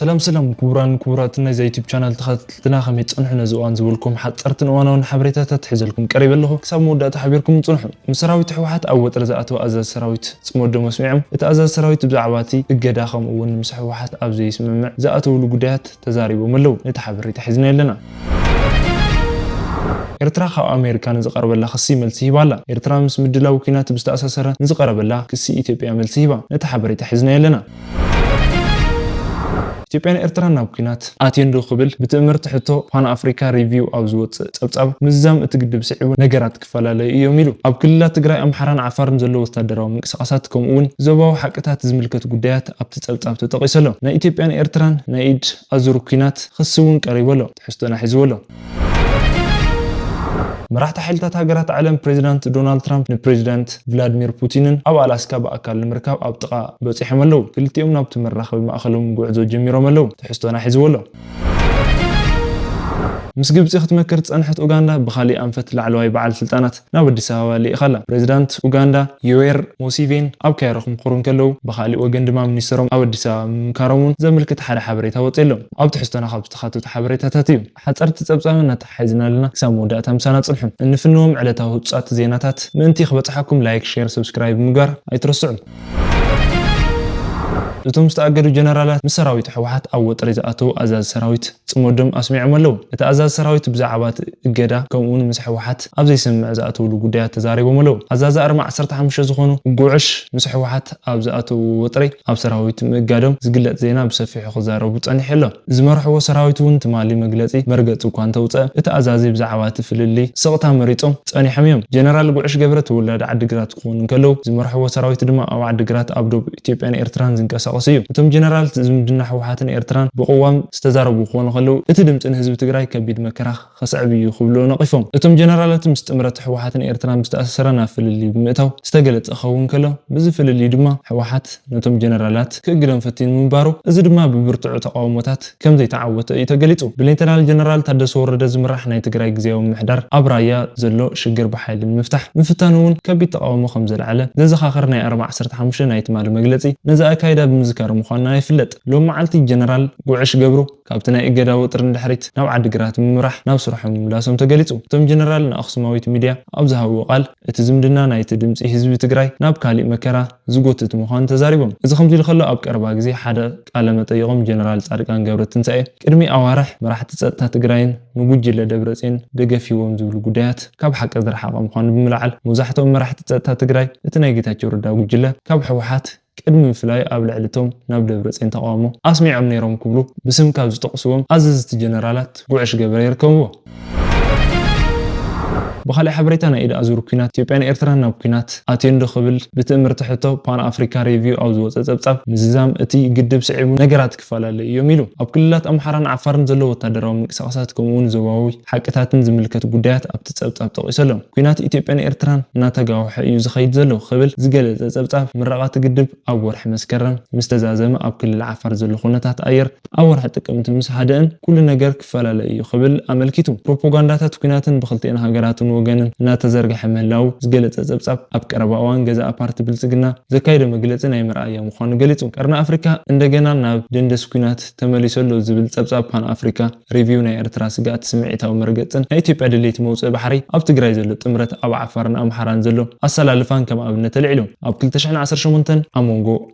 ሰላም ሰላም ክቡራን ክቡራት ናይዛ ዩቲዩብ ቻናል ተኸታተልትና፣ ከመይ ትጸንሑ? ነዚ እዋን ዝበልኩም ሓጸርትን እዋናውን ሓበሬታታት ሒዘልኩም ቀሪበ ኣለኹ። ክሳብ መወዳእታ ሓቢርኩም ጽንሑ። ምስ ሰራዊት ህወሓት ኣብ ወጥሪ ዝኣተወ ኣዛዚ ሰራዊት ጽምዶ መስሚዖም። እቲ ኣዛዚ ሰራዊት ብዛዕባ እቲ እገዳ ከምኡ እውን ምስ ህወሓት ኣብ ዘይስምምዕ ዝኣተውሉ ጉዳያት ተዛሪቦም ኣለዉ። ነቲ ሓበሬታ ሒዝና ኣለና። ኤርትራ ካብ ኣሜሪካ ንዝቐረበላ ክሲ መልሲ ሂባ ኣላ። ኤርትራ ምስ ምድላው ኲናት ብዝተኣሳሰረ ንዝቐረበላ ክሲ ኢትዮጵያ መልሲ ሂባ። ነቲ ሓበሬታ ሒዝና ኣለና። ኢትዮጵያን ኤርትራን ናብ ኲናት ኣትየን ዶ ክብል ብትእምርቲ ሕቶ ፓን ኣፍሪካ ሪቪው ኣብ ዝወፅእ ጸብጻብ፣ ምዝዛም እቲ ግድብ ስዒቡ ነገራት ክፈላለዩ እዮም ኢሉ። ኣብ ክልላት ትግራይ፣ ኣምሓራን ዓፋርን ዘሎ ወታደራዊ ምንቅስቃሳት ከምኡ እውን ዞባዊ ሓቅታት ዝምልከት ጉዳያት ኣብቲ ጸብጻብ ተጠቒሱ ኣሎ። ናይ ኢትዮጵያን ኤርትራን ናይ ኢድ ኣዙር ኲናት ክሲ እውን ቀሪቡ ኣሎ። ትሕዝቶና ሒዝዎ ኣሎ። መራሕቲ ሓይልታት ሃገራት ዓለም ፕሬዚዳንት ዶናልድ ትራምፕ ንፕሬዚዳንት ቭላድሚር ፑቲንን ኣብ ኣላስካ ብኣካል ንምርካብ ኣብ ጥቓ በጺሖም ኣለዉ። ክልቲኦም ናብቲ መራኸቢ ማእኸሎም ጉዕዞ ጀሚሮም ኣለዉ። ትሕዝቶና ሒዝዎ ኣሎ። ምስ ግብጺ ክትመክር ዝጸንሐት ኡጋንዳ ብኻሊእ ኣንፈት ላዕለዋይ በዓል ስልጣናት ናብ ኣዲስ ኣበባ ልኢኻላ። ፕሬዚዳንት ኡጋንዳ ዮዌር ሙሲቬን ኣብ ካይሮ ክምክሩ እንከለዉ፣ ብኻሊእ ወገን ድማ ሚኒስትሮም ኣብ ኣዲስ ኣበባ ምምካሮም እውን ዘመልክት ሓደ ሓበሬታ ወጺኡ ኣሎ። ኣብ ትሕዝቶና ካብ ዝተኻተቱ ሓበሬታታት እዩ። ሓጸርቲ ጸብጻብ እናተሓሒዝና ኣለና። ክሳብ መወዳእታ ምሳና ጽንሑ። እንፍንዎም ዕለታዊ ህጹጻት ዜናታት ምእንቲ ክበጽሓኩም ላይክ፣ ሼር፣ ሰብስክራይብ ምግባር ኣይትረስዑ። እቶም ዝተኣገዱ ጀነራላት ምስ ሰራዊት ህወሓት ኣብ ወጥሪ ዝኣተዉ ኣዛዚ ሰራዊት ጽምዶም ኣስሚዖም ኣለዉ። እቲ ኣዛዚ ሰራዊት ብዛዕባ እቲ እገዳ ከምኡውን ምስ ህወሓት ኣብ ዘይስምምዕ ዝኣተውሉ ጉዳያት ተዛሪቦም ኣለዉ። ኣዛዚ ኣርማ ዓሰርተ ሓሙሽተ ዝኾኑ ጉዕሽ ምስ ህወሓት ኣብ ዝኣተዉ ወጥሪ ኣብ ሰራዊት ምእጋዶም ዝግለጽ ዜና ብሰፊሑ ክዛረቡ ጸኒሑ ኣሎ። ዝመርሕዎ ሰራዊት እውን ትማሊ መግለጺ መርገጺ እኳ እንተውጸ፣ እቲ ኣዛዚ ብዛዕባ እቲ ፍልልይ ስቕታ መሪጾም ጸኒሖም እዮም። ጀነራል ጉዕሽ ገብረ ተወላዲ ዓዲግራት ክኾኑ እንከለዉ፣ ዝመርሕዎ ሰራዊት ድማ ኣብ ዓዲግራት ኣብ ዶብ ኢትዮጵያን ኤርትራን ዝንቀሳቐስ እዩ። እቶም ጀነራል ዝምድና ህወሓትን ኤርትራን ብቅዋም ዝተዛረቡ ክኾኑ ከለዉ፣ እቲ ድምፂ ንህዝቢ ትግራይ ከቢድ መከራ ከስዕብ እዩ ክብሉ ነቒፎም። እቶም ጀነራላት ምስ ጥምረት ህወሓትን ኤርትራን ብዝተኣሳሰረ ናብ ፍልልይ ብምእታው ዝተገለጸ ክኸውን ከሎ፣ በዚ ፍልልይ ድማ ህወሓት ነቶም ጀነራላት ክእግዶም ፈቲኑ ምንባሩ፣ እዚ ድማ ብብርቱዕ ተቓውሞታት ከም ዘይተዓወተ እዩ ተገሊጹ። ብሌተናል ጀነራል ታደሰ ወረደ ዝምራሕ ናይ ትግራይ ግዝያዊ ምምሕዳር ኣብ ራያ ዘሎ ሽግር ብሓይሊ ንምፍታሕ ምፍታኑ እውን ከቢድ ተቓውሞ ከም ዘልዓለ ዘዘኻኽር ናይ ኣርማ ዓሰርተ ሓሙሽተ ናይ ትማሊ መግለጺ ነዚ ኣካይዳ ብምዝካር ምዃንና ይፍለጥ። ሎም መዓልቲ ጀነራል ጉዕሽ ገብሩ ካብቲ ናይ እገዳ ወጥሪ ንድሕሪት ናብ ዓዲግራት ብምምራሕ ናብ ስርሖም ምምላሶም ተገሊጹ። እቶም ጀነራል ንኣኽሱማዊት ሚድያ ኣብ ዝሃብዎ ቃል፣ እቲ ዝምድና ናይቲ ድምጺ ህዝቢ ትግራይ ናብ ካሊእ መከራ ዝጎትት ምዃኑ ተዛሪቦም። እዚ ከምዚ ኢሉ ከሎ፣ ኣብ ቀረባ ግዜ ሓደ ቃለ መጠይቖም ጀነራል ጻድቃን ገብረትንሳኤ ቅድሚ ኣዋርሕ መራሕቲ ጸጥታ ትግራይን ንጉጅለ ደብረጽዮን ደገፍ ሂቦም ዝብሉ ጉዳያት ካብ ሓቂ ዝረሓቐ ምዃኑ ብምልዓል፣ መብዛሕትኦም መራሕቲ ጸጥታ ትግራይ እቲ ናይ ጌታቸው ረዳ ጉጅለ ካብ ህወሓት ቅድሚ ምፍላይ ኣብ ልዕሊ እቶም ናብ ደብረጽዮን ተቓውሞ ኣስሚዖም ነይሮም ክብሉ ብስም ካብ ዝጠቕስዎም ኣዘዝቲ ጀነራላት ጉዕሽ ገበረ ይርከብዎ። ብኻልእ ሓበሬታ፣ ናይ ኢድ ኣዙር ኲናት ኢትዮጵያን ኤርትራን ናብ ኲናት ኣትየን ዶ ክብል ብትእምርቲ ሕቶ ፓን ኣፍሪካ ሪቪው ኣብ ዝወፀ ጸብጻብ፣ ምዝዛም እቲ ግድብ ስዒቡ ነገራት ክፈላለዩ እዮም ኢሉ። ኣብ ክልላት ኣምሓራን ዓፋርን ዘሎ ወታደራዊ ምንቅስቃሳት ከምኡውን ዞባዊ ሓቅታትን ዝምልከት ጉዳያት ኣብቲ ጸብጻብ ጠቒሱ ኣሎ። ኲናት ኢትዮጵያን ኤርትራን እናተጋውሐ እዩ ዝኸይድ ዘሎ ክብል ዝገለጸ ጸብጻብ፣ ምረቓ እቲ ግድብ ኣብ ወርሒ መስከረም ምስ ተዛዘመ፣ ኣብ ክልል ዓፋር ዘሎ ኩነታት ኣየር ኣብ ወርሒ ጥቅምቲ ምስ ሃደእን ኩሉ ነገር ክፈላለ እዩ ክብል ኣመልኪቱ። ፕሮፓጋንዳታት ኲናትን ብክልቲኤን ሃገራትን ወገንን እናተዘርግሐ ምህላዉ ዝገለጸ ጸብጻብ፣ ኣብ ቀረባ እዋን ገዛኢ ፓርቲ ብልጽግና ዘካየዶ መግለጺ ናይ መርኣያ ምዃኑ ገሊጹ። ቀርኒ ኣፍሪካ እንደገና ናብ ደንደስ ኲናት ተመሊሱ ኣሎ ዝብል ጸብጻብ ፓን ኣፍሪካ ሪቪው፣ ናይ ኤርትራ ስግኣት ስምዒታዊ መርገጽን ናይ ኢትዮጵያ ድሌት መውጽኢ ባሕሪ፣ ኣብ ትግራይ ዘሎ ጥምረት፣ ኣብ ዓፋርን ኣምሓራን ዘሎ ኣሰላልፋን ከም ኣብነት ኣልዒሉ። ኣብ ክልተ ሽሕን ዓሰርተ ሸሞንተን ኣብ መንጎ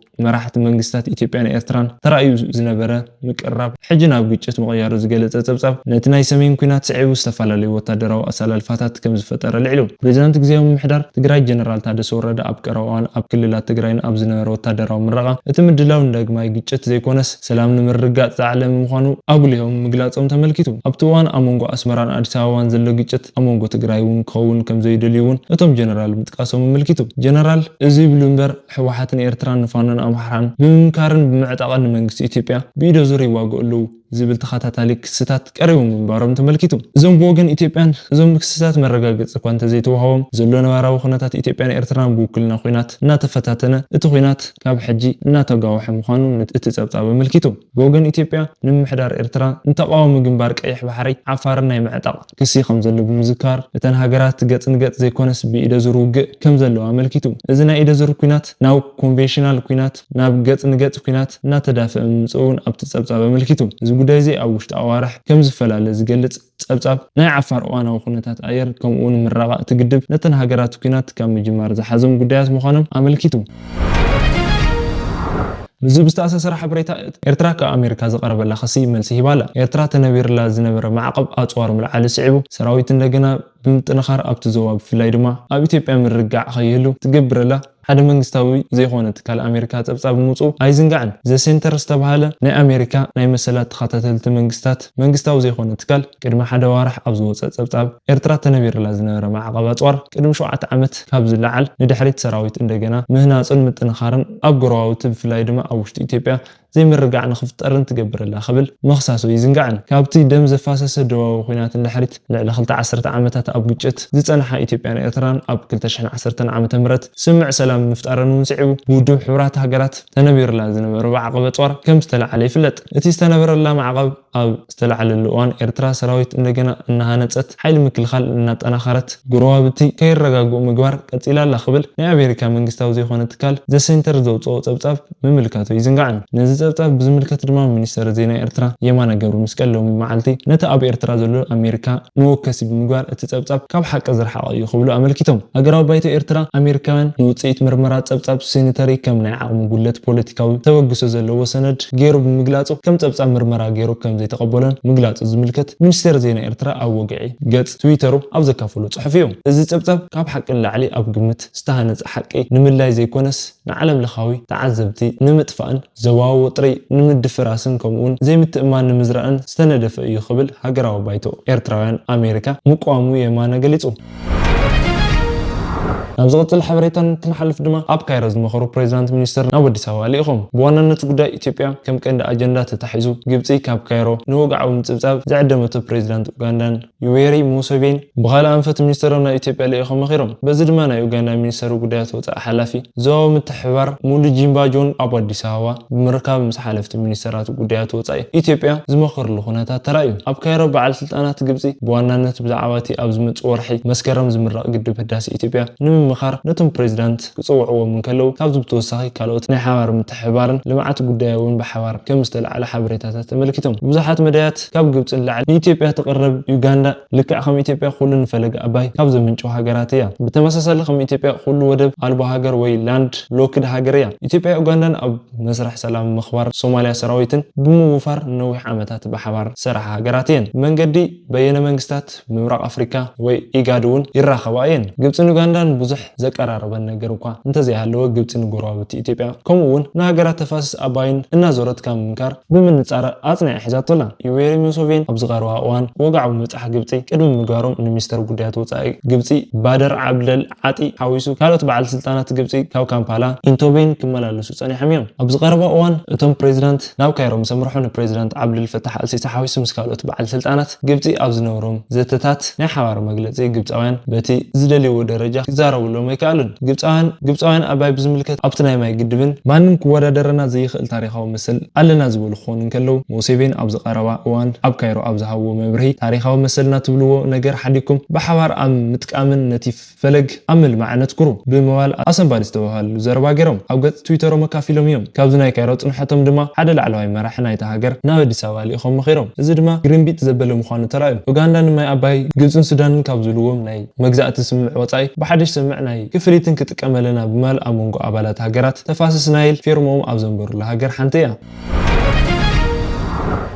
መራሕቲ መንግስታት ኢትዮጵያን ኤርትራን ተራእዩ ዝነበረ ምቅርራብ፣ ሕጂ ናብ ግጭት ምቕያሩ ዝገለጸ ጸብጻብ፣ ነቲ ናይ ሰሜን ኲናት ስዒቡ ዝተፈላለዩ ወታደራዊ ኣሰላልፋታት ከም ዝፈጠረ ኣልዒሉ። ፕሬዚዳንት ግዝያዊ ምምሕዳር ትግራይ ጀነራል ታደሰ ወረደ ኣብ ቀረባ እዋን ኣብ ክልላት ትግራይን ኣብ ዝነበረ ወታደራዊ ምረቓ፣ እቲ ምድላው ንዳግማይ ግጭት ዘይኮነስ ሰላም ንምርግጋጽ ዝዓለመ ምዃኑ ኣጉሊሆም ምግላጾም ተመልኪቱ። ኣብቲ እዋን ኣብ መንጎ ኣስመራን ኣዲስ ኣበባን ዘሎ ግጭት ኣብ መንጎ ትግራይ እውን ክኸውን ከም ዘይደልዩ እውን እቶም ጀነራል ምጥቃሶም ኣመልኪቱ። ጀነራል እዚ ይብሉ እምበር፣ ህወሓትን ኤርትራን ንፋኖን ኣምሓራን ብምምካርን ብምዕጣቕን ንመንግስቲ ኢትዮጵያ ብኢደ ዙር ይዋግኡ ኣለዉ ዝብል ተኸታታሊ ክስታት ቀሪቡ ምንባሮም ተመልኪቱ። እዞም ብወገን ኢትዮጵያን እዞም ክስታት መረጋገፂ እኳ እንተዘይተዋህቦም፣ ዘሎ ነባራዊ ኩነታት ኢትዮጵያን ኤርትራን ብውክልና ኩናት እናተፈታተነ፣ እቲ ኩናት ካብ ሕጂ እናተጋወሐ ምዃኑ እቲ ጸብጻብ ኣመልኪቱ። ብወገን ኢትዮጵያ፣ ንምምሕዳር ኤርትራ ንተቓዋሚ ግንባር ቀይሕ ባሕሪ ዓፋርን ናይ ምዕጣቕ ክሲ ከም ዘሎ ብምዝካር፣ እተን ሃገራት ገጽ ንገጽ ዘይኮነስ ብኢደ ዙር ውግእ ከም ዘለዎ ኣመልኪቱ። እዚ ናይ ኢደ ዙር ኩናት ናብ ኮንቬንሽናል ኩናት፣ ናብ ገጽ ንገጽ ኩናት እናተዳፈአ ምምጽኡ እውን ኣብቲ ጸብጻብ ኣመልኪቱ። እዚ ጉዳይ እዚ ኣብ ውሽጢ ኣዋርሕ ከም ዝፈላለ ዝገልጽ ጸብጻብ፣ ናይ ዓፋር እዋናዊ ኩነታት ኣየር ከምኡ እውን ምረቓ እቲ ግድብ ነተን ሃገራት ኩናት ካብ ምጅማር ዝሓዞም ጉዳያት ምዃኖም ኣመልኪቱ። ምስዚ ብዝተኣሳሰረ ሓበሬታ፣ ኤርትራ ካብ ኣሜሪካ ዝቐረበላ ክሲ መልሲ ሂባ ኣላ። ኤርትራ ተነቢርላ ዝነበረ ማዕቐብ ኣጽዋር ምልዓሉ ስዒቡ፣ ሰራዊት እንደገና ብምጥንኻር ኣብቲ ዞባ ብፍላይ ድማ ኣብ ኢትዮጵያ ምርግጋዕ ከይህሉ ትገብረላ ሓደ መንግስታዊ ዘይኮነ ትካል ኣሜሪካ ጸብጻብ ምውጽኡ ኣይዝንጋዕን። ዘ ሴንተር ዝተባህለ ናይ ኣሜሪካ ናይ መሰላት ተኸታተልቲ መንግስታት መንግስታዊ ዘይኮነ ትካል ቅድሚ ሓደ ዋርሕ ኣብ ዝወጸ ጸብጻብ፣ ኤርትራ ተነቢርላ ዝነበረ ማዕቐብ ኣጽዋር ቅድሚ ሸውዓተ ዓመት ካብ ዝለዓል ንድሕሪት ሰራዊት እንደገና ምህናጽን ምጥንኻርን ኣብ ጎረባብቲ ብፍላይ ድማ ኣብ ውሽጢ ኢትዮጵያ ዘይምርግጋዕ ንኽፍጠርን ትገብረላ ክብል ምኽሳሱ ኣይዝንጋዕን። ካብቲ ደም ዘፋሰሰ ደቡባዊ ኲናት ንድሕሪት ልዕሊ ክልተ ዓሰርተ ዓመታት ኣብ ግጭት ዝጸንሓ ኢትዮጵያን ኤርትራን ኣብ ክልተ ሽሕን ዓሰርተን ዓመተ ምህረት ስምምዕ ሰላም ምፍጣረን እውን ስዒቡ ብውድብ ሕቡራት ሃገራት ተነቢርላ ዝነበረ ማዕቐብ ኣጽዋር ከም ዝተለዓለ ይፍለጥ። እቲ ዝተነበረላ ማዕቐብ ኣብ ዝተለዓለሉ እዋን ኤርትራ ሰራዊት እንደገና እናሃነጸት ሓይሊ ምክልኻል እናጠናኸረት ጎረባብቲ ከይረጋግኡ ምግባር ቀጺላ ኣላ ክብል ናይ ኣሜሪካ መንግስታዊ ዘይኮነ ትካል ዘ ሴንተር ዘውፅኦ ጸብጻብ ምምልካቱ ኣይዝንጋዕን። ነዚ ጸብጻብ ብዝምልከት ድማ ሚኒስተር ዜና ኤርትራ የማነ ገብረ መስቀል ሎሚ መዓልቲ ነቲ ኣብ ኤርትራ ዘሎ ኣሜሪካ መወከሲ ብምግባር እቲ ጸብጻብ ካብ ሓቂ ዝረሓቐ እዩ ክብሉ ኣመልኪቶም። ሃገራዊ ባይቶ ኤርትራ ኣሜሪካውያን ንውጽኢት ምርመራ ጸብጻብ ሴኒተሪ ከም ናይ ዓቕሚ ጉድለት ፖለቲካዊ ተበግሶ ዘለዎ ሰነድ ገይሩ ብምግላጹ ከም ጸብጻብ ምርመራ ገይሩ ከም ዘይተቐበሎን ምግላጹ ዝምልከት ሚኒስቴር ዜና ኤርትራ ኣብ ወግዒ ገጽ ትዊተሩ ኣብ ዘካፈሎ ጽሑፍ እዩ። እዚ ጸብጻብ ካብ ሓቂ ንላዕሊ ኣብ ግምት ዝተሃነጸ ሓቂ ንምልላይ ዘይኮነስ ንዓለም ለኻዊ ተዓዘብቲ ንምጥፋእን ዘዋዊ ወጥሪ ንምድፍራስን ከምኡውን ዘይምትእማን ንምዝራእን ዝተነደፈ እዩ ክብል ሃገራዊ ባይቶ ኤርትራውያን ኣሜሪካ ምቋሙ የማነ ገሊጹ። ናብ ዝቕጽል ሓበሬታ እንትንሓልፍ ድማ ኣብ ካይሮ ዝመኸሩ ፕሬዚዳንት ሚኒስትር ናብ ኣዲስ ኣበባ ልኢኾም። ብዋናነት ጉዳይ ኢትዮጵያ ከም ቀንዲ ኣጀንዳ ተታሒዙ ግብጺ ካብ ካይሮ ንወግዓዊ ምጽብጻብ ዝዕደመቶ ፕሬዚዳንት ኡጋንዳን ዩዌሪ ሙሴቬን ብኻልእ ኣንፈት ሚኒስተሮም ናብ ኢትዮጵያ ልኢኾም መኺሮም። በዚ ድማ ናይ ኡጋንዳ ሚኒስተር ጉዳያት ወጻኢ ሓላፊ ዞባዊ ምትሕብባር ሙሉጂምባ ጆን ኣብ ኣዲስ ኣበባ ብምርካብ ምስ ሓለፍቲ ሚኒስተራት ጉዳያት ወጻኢ ኢትዮጵያ ዝመኸርሉ ኩነታት ተራእዩ። ኣብ ካይሮ በዓል ስልጣናት ግብጺ ብዋናነት ብዛዕባ እቲ ኣብ ዝመጽእ ወርሒ መስከረም ዝምረቕ ግድብ ህዳሴ ኢትዮጵያ ንምምኻር ነቶም ፕሬዚዳንት ክጽውዕዎም እንከለዉ ካብዚ ብተወሳኺ ካልኦት ናይ ሓባር ምትሕብባርን ልምዓት ጉዳይ እውን ብሓባር ከም ዝተለዓለ ሓበሬታታት ተመልኪቶም። ብዙሓት መዳያት ካብ ግብጺ ንላዕሊ ንኢትዮጵያ ትቕርብ ዩጋንዳ ልክዕ ከም ኢትዮጵያ ኩሉ ንፈለገ ኣባይ ካብ ዘምንጭው ሃገራት እያ። ብተመሳሳሊ ከም ኢትዮጵያ ኩሉ ወደብ ኣልቦ ሃገር ወይ ላንድ ሎክድ ሃገር እያ። ኢትዮጵያ ኡጋንዳን ኣብ መስርሕ ሰላም ምኽባር ሶማልያ ሰራዊትን ብምውፋር ንነዊሕ ዓመታት ብሓባር ዝሰርሓ ሃገራት እየን። መንገዲ በየነ መንግስታት ምብራቕ ኣፍሪካ ወይ ኢጋድ እውን ይራኸባ እየን። ግብጽን ኡጋንዳን ብዙሕ ዘቀራረበን ነገር እኳ እንተዘይሃለወ ግብጺ ንጎረባብቲ ኢትዮጵያ ከምኡ እውን ንሃገራት ተፋሰስ ኣባይን እናዞረት ካብ ምምካር ብምንጻር ኣጽኒዓ ሒዛቶ ኣላ። ዩዌሪ ሙሴቬኒ ኣብዚ ቀረባ እዋን ወግዓዊ ምብጻሕ ግብጺ ቅድሚ ምግባሮም ንሚኒስተር ጉዳያት ወጻኢ ግብጺ ባደር ዓብደል ዓጢ ሓዊሱ ካልኦት በዓል ስልጣናት ግብጺ ካብ ካምፓላ ኢንቶቤን ክመላለሱ ጸኒሖም እዮም። ኣብዚ ቀረባ እዋን እቶም ፕሬዚዳንት ናብ ካይሮ ምስ ኣምርሑ ንፕሬዚዳንት ዓብደል ፈታሕ ኣልሲሲ ሓዊሱ ምስ ካልኦት በዓል ስልጣናት ግብጺ ኣብ ዝነበሮም ዘተታት ናይ ሓባር መግለጺ ግብጻውያን በቲ ዝደልይዎ ደረጃ ክዛረብሎም ኣይከኣሉን። ግብጻውያን ግብጻውያን ኣባይ ብዝምልከት ኣብቲ ናይ ማይ ግድብን ማንም ክወዳደረና ዘይኽእል ታሪኻዊ መሰል ኣለና ዝበሉ ክኾኑ እንከለዉ፣ ሙሴቬኒ ኣብዚ ቀረባ እዋን ኣብ ካይሮ ኣብ ዝሃብዎ መብርሂ፣ ታሪኻዊ መሰልና ትብልዎ ነገር ሓዲግኩም ብሓባር ኣብ ምጥቃምን ነቲ ፈለግ ኣብ ምልማዕን ኣትኩሩ ብምባል ኣሰንባዲ ዝተባህሉ ዘረባ ገይሮም ኣብ ገጽ ትዊተሮም ኣካፊሎም እዮም። ካብዚ ናይ ካይሮ ጽንሖቶም ድማ ሓደ ላዕለዋይ መራሒ ናይታ ሃገር ናብ ኣዲስ ኣበባ ልኢኾም መኺሮም። እዚ ድማ ግርምቢጥ ዘበለ ምዃኑ ተራእዩ። ኡጋንዳ ንማይ ኣባይ ግብጽን ሱዳንን ካብ ዝብልዎም ናይ መግዛእቲ ስምምዕ ወጻኢ ብሓድሽ ስምምዕ ናይ ክፍሊትን ክጥቀም ኣለና ብምባል ኣብ መንጎ ኣባላት ሃገራት ተፋሰስ ናይል ፊርሞም ኣብ ዘንበሩላ ሃገር ሓንቲ እያ።